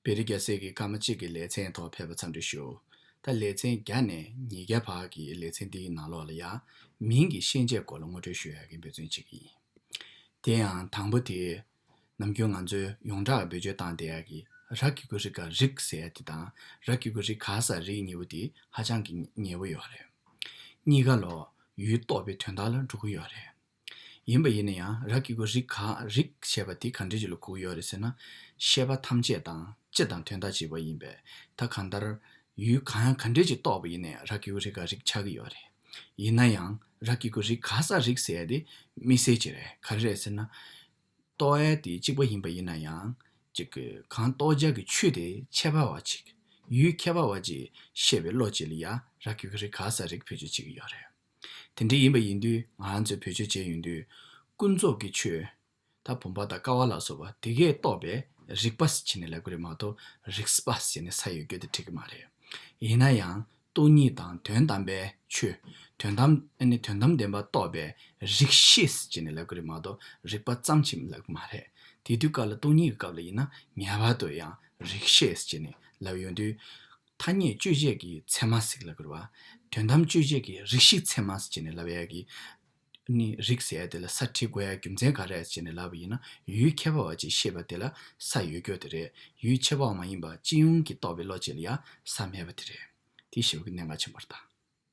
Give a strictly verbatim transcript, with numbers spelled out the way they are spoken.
བེ་རི་རྒྱལ་སྲས་ཀྱི་སྐར་མ་གཅིག་གི་ལེ་ཚན་ཐོག་ཕེབས་པ་འཚམས་འདྲི་ཞུ། ད་ལེ་ཚན་བརྒྱ་ནས་ཉིས་བརྒྱ་བར་གྱི་ལེ་ཚན་འདིའི་ནང་ལོགས་ལ་ཡང་མིང་གི་ཤན་འབྱེད་སྐོར་ལ་ངོ་སྤྲོད་ཞུ་ཡག་གི་འབད་བརྩོན་བྱེད་ཀྱི་ཡིན། དེ་ཡང་དང་པོ་དེ། ནམ་རྒྱུན་ང་ཚོས་ཡོངས་གྲགས་བེད་སྤྱོད་བཏང་བསྡད་ཡག་གི་ར་གི་གུ་རི་ག་རིག་ཟེར་ཡ་དེ་དང་། ར་གི་གུ་རི་ག་ས་རིག་གཉིས་པོ་དེ་ཧ་ཅང་གི་ཉེ་བོ་ཡོད་རེད། གཉིས་ཀ་ལོ་ཡུལ་རྟོགས་པའི་དོན་དག་ལ་འགྲོ་གི་ཡོད་རེད། ཡིན་པ་ཡིན་ན་ཡང་ར་གི་གུ་རི་ག་རིག་ཞེས་པ་དེ་ག་འདྲ་ཅིག་ལ་གོ་གི་ཡོད་རེད་ཟེར་ན། ཤེས་པ་ཐམས་ཅད་དང་སྤྱི་དང་དོན་དག་གཅིག་པ་ཡིན་པས། ད་གང་ལྟར་ཡུལ་གང་ཡང་ག་འདྲ་ཅིག་རྟོགས་པ་ཡིན་ནའི་ར་གི་གུ་རི་ག་རིག་ཆགས་ཀྱི་ཡོད་རེད། ཡིན་ན་ཡང་ར་གི་གུ་རི་ག་ས་རིག་ཟེར་ཡ་དེ་དམིགས་བསལ་ཅིག་རེད། ག་རེ་རེད་ཟེར་ན། རྟོགས་ཡ་དེ་གཅིག་པ་ཡིན་པ་ཡིན་ན་ཡང་། ཅིག་གི་གང་རྟོགས་བྱ་གི་ཆོས་དེ་ཁྱད་པར་བ་ཅིག་ཡུལ་ཁྱད་པར་བ་ཅིག་ཤེས་པའི་བློ་ཅིག་ལ་ཡ་ར་གི་གུ་རི་ག་ས་རིག་བེད་སྤྱོད་བྱེད་ཀྱི་ཡོད་རེད། དེ་འདྲ་ཡིན་པ་ཡིན་དུས་ང་རང་ཚོས་བེད་སྤྱོད་བྱས་ཡོང་དུས། ཀུན་རྫོབ་ཀྱི་ཆོས། ད་བུམ་པ་དང་ཀ་བ་ལ་སོགས་པ་དེ་གས་རྟོགས་པའི་རིག་པ་ཟེར་ནས་ལབ་ཀྱི་རེད་མ་གཏོགས་རིག་པ་ཟེར་ནས་ས་ཡོད་རྒྱུ་དེ་འགྲིག་གི་མ་རེད། ཡིན་ན་ཡང་སྟོང་ཉིད་དང་དོན་དམ་པའི་ཆོས། དོན་དམ་ཨ་ནི་དོན་དམ་བདེན་པ་རྟོགས་པའི་རིག་ཤེས་ཟེར་ནས་ལབ་ཀྱི་རེད་མ་གཏོགས་རིག་པ་ཙམ་ཞིག་ལབ་ཀྱི་མ་རེད། དེ་དུས་སྐབས་ལ་སྟོང་ཉིད་ཀྱི་སྐབས་ལ་ཡིན་ན་ངེས་པར་དུ་ཡང་རིག་ཤེས་ཟེར་ནས་ལབ་ཡོང་དུས། ཐ་སྙད་དཔྱོད་བྱེད་ཀྱི་ཚད་མ་ཟེར་ལབ་ཀྱི་རེད་བ། དོན་དམ་དཔྱོད་བྱེད་ཀྱི་རིགས་ཤིག་ཚད་མ་ཟེར་ནས་ལབ་ཡ་གི་ནི་རིགས་ཟེར་ཡ་དེ་ལ་ས་བྲིས་དགོས་ཡ་རྒྱུ་མཚན་ག་རེ་ཟེར་ནས་ལབ་པ་ཡིན་ན། ཡུལ་ཁྱད་པར་བ་ཅིག་ཤེས་པ་དེ་ལ་ས་ཡོད་རྒྱུ་དེ་རེད། ཡུལ་ཁྱད་པར་བ་མ་ཡིན་པ་སྤྱི་ཡོངས་ཀྱི་རྟོགས་པའི་བློ་ཅིག་ལ་ཡ་ས་མེད་པ་དེ་རེད། དེ་ཞེ་པོ་གི་གནད་འགག་ཆེན་པོ་རེད་ད།